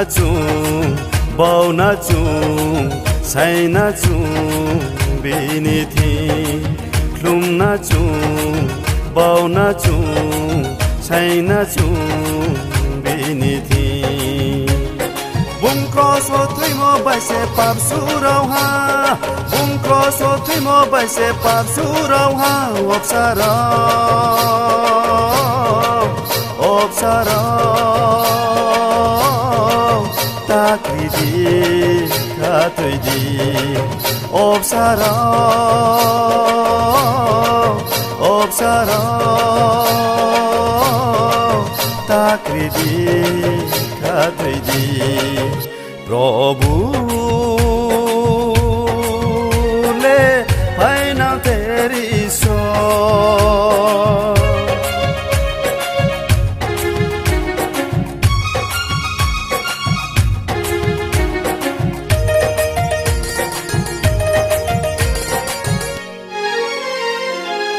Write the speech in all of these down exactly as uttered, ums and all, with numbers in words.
Chung, bauna chung, saina chung, bini thing. Khlumna chung, bauna chung, saina chung, bini thing. Bung kroso thwimo bai se pap surao ha. Bung kroso thwimo bai se pap surao ha. Obsarao, obsarao, ta kri di, kha thwi di. Obsarao, obsarao, ta kri di, kha thwi di. Prabhu le phaina teri so.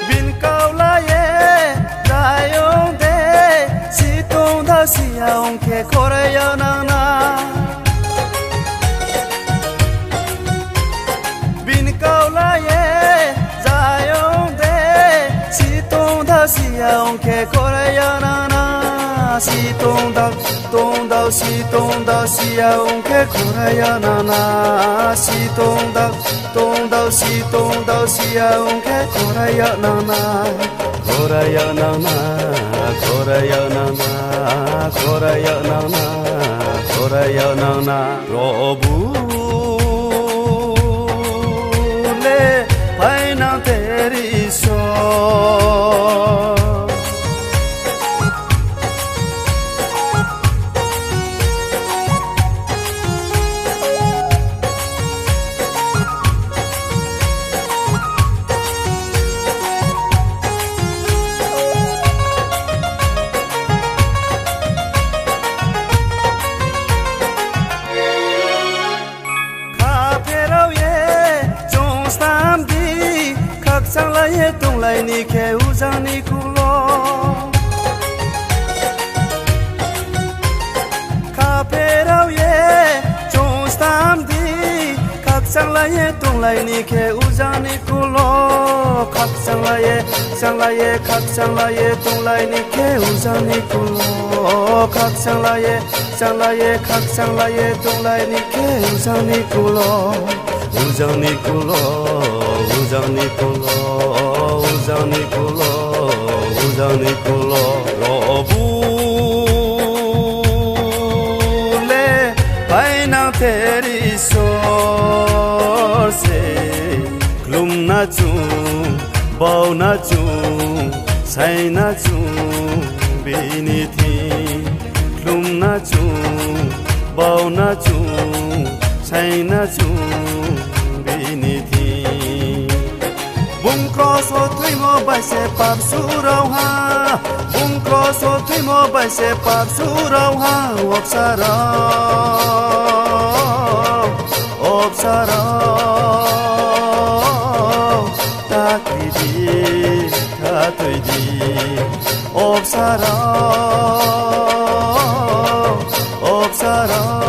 Bin kaulaye dayong de, situng da siya ongke koraya nana. Bin kaulaye dayong de, situng da siya ongke koraya nana. Situng da, tung da, situng da siya ongke koraya nana. Situng da, Tongdao si, tongdao si, aung khe khoraya nana, khoraya nana, khoraya nana, khoraya nana, khoraya nana. Prabhu le phaina teri so. Kha pherao ye chwng stam di, khakchang lai ye tong lai ni khe ujang ni kulo. Kha pherao ye chwng stam di, khakchang lai ye tong lai ni khe ujang ni kulo. Khakchang lai ye, chang lai ye, khakchang lai ye tong lai ni khe ujang ni kulo. Khakchang lai ye, chang lai ye, khakchang lai ye tong lai ni khe ujang ni kulo. Ujang ni kulo, ujang ni kulo, ujang ni kulo, ujang ni kulo. Prabhu le phaina teri so se. Khlumna chwng, bauna chwng, saina chwng bini thing. Khlumna chwng, bauna chwng, saina chwng bini thing. Bung kroso thwimo bai se pap surao ha. Bung kroso thwimo bai se pap surao ha. Obsarao, obsarao, ta kri di, ta thwi di. Obsarao, obsarao,